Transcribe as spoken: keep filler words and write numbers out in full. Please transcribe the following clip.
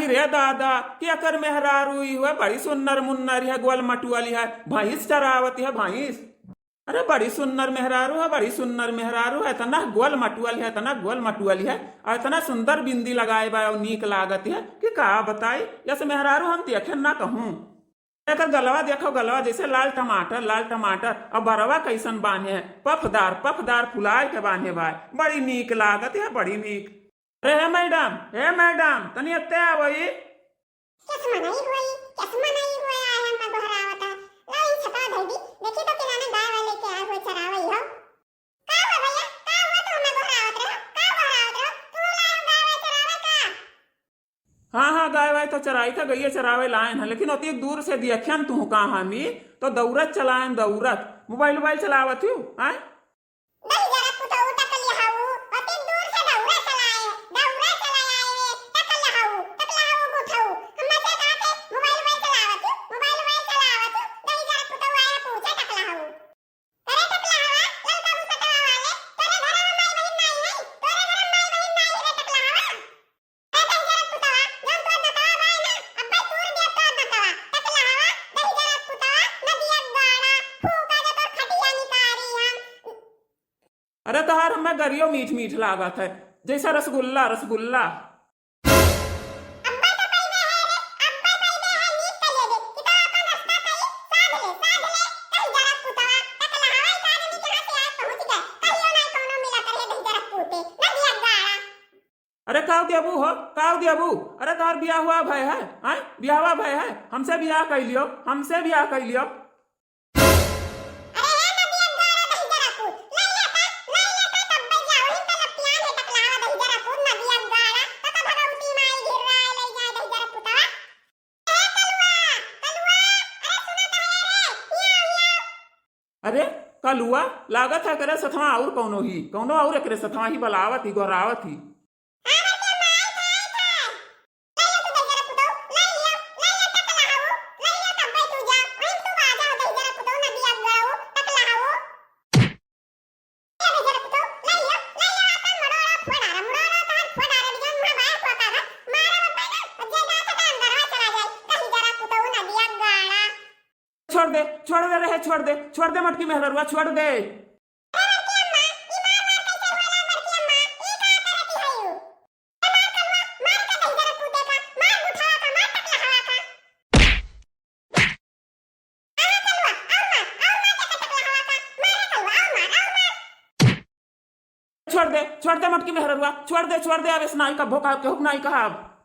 रे दादा, केकर मेहरारू ई हुए? बड़ी सुन्नर मुन्नर है, गोल मटुअली है, भैंस चरावत है, भैंस। अरे बड़ी सुन्नर मेहरारू है, बड़ी सुन्नर मेहरारू है, इतना गोल मटुअली है, इतना गोल मटुअली है, और इतना सुंदर बिंदी लगाए बा और नीक लागत है कि का बताई, यस मेहरारू हम देखे ना कहूँ। एकर गलवा देखो, गलवा जैसे लाल टमाटर, लाल टमाटर। अब बरवा कैसन बान्हे है, पफदार, पफदार फुलाए के बान्हे भाई, बड़ी नीक लागत है, बड़ी नीक। अरे हे मैडम, हे मैडम, तनी अत्ते आवो ई। चश्मा नहीं हुई, चश्मा नहीं हुई, आए हम ना गोहरावत है। लो ई छपा धई दी, देखी तो किराना गाय वाले के आए हुए चरावई हो। का हुआ भैया, का हुआ तो हम ना गोहरावत रहो, का गोहरावत रहो, तू लाए गाय वाले चरावे का? हाँ, हाँ, गाय वाय तो चराई था, गइया चरावे लायन है, लेकिन ओती दूर से देखियन तू कहाँ हमी, तो दौड़त चलायन, दौड़त। मोबाइल, मोबाइल चलावत हूँ, आय? दही जरा पुतऊ टकली हाऊ, ओती दूर से दौड़त चलाए, दौड़त चलाए, टकल हाऊ, टकल हाऊ गुठऊ। हम से कहा थे, मोबाइल, मोबाइल चलावत हूँ, मोबाइल, मोबाइल चलावत हूँ, दही जरा पुतऊ आया पूछे टकल हाऊ। अरे टकला हवा, ललका बुसटवा वाले, तोरे घरवा माई बहिन नाई है, तोरे घरवा माई बहिन नाई है रे टकला हवा। ए दहिजरा पुतवा, जौन तोर दतवा बाय ना, अब्बे तूर दिया तोर दतवा, टकला हवा, दहिजरा पुतवा, नदिया गाड़ा, फूका दे तोर खटिया निकारी हम। अरे तोहार हमें गरियो मीठ मीठ लागत है, जैसा रसगुल्ला, रसगुल्ला। अब्बा तो पहिले है रे, अब्बा पहिले है, नीक कहिए दे, कि तो अपन रास्ता कही, साध ले, साध ले, कहीं जरा पुतवा, टकला हवा एक आदमी के हाथे आज पहुँच गए, कहियो ना कोनो मिला करे दही जरा पूते, ना दिया गाड़ा। अरे काव देबू हो, काव देबू? अरे तोहर बियाह हुआ भय है, हैं? बियाहवा भय है, हमसे बियाह कर लियो, हमसे बियाह कर लियो। अरे हे नदिया गाड़ा दहिजरा पूत, लई लेता, लई लेता तब बजा, वही तो लपियान है टकलावा दहिजरा पूत, नदिया गाड़ा, तो तो भगवती माई गिर्रा ले जाए दहिजरा पूतवा। ए कलुआ, कलुआ, अरे सुनो तो है रे, हिया, हिया। अरे कलुआ, लागत है एकरे सथवा और कौनो ही, कौनो और एकरे सथवा ही बलावत ही, गोहरावत ही। छोड़ दे, छोड़ दे रहे, छोड़ दे, छोड़ दे मटकी मेहररुआ, छोड़ दे। छोड़ दे, छोड़ दे मटकी मेहररुआ, छोड़ दे, छोड़ दे, अब इस नाई का भोका केहू नाई कहा अब।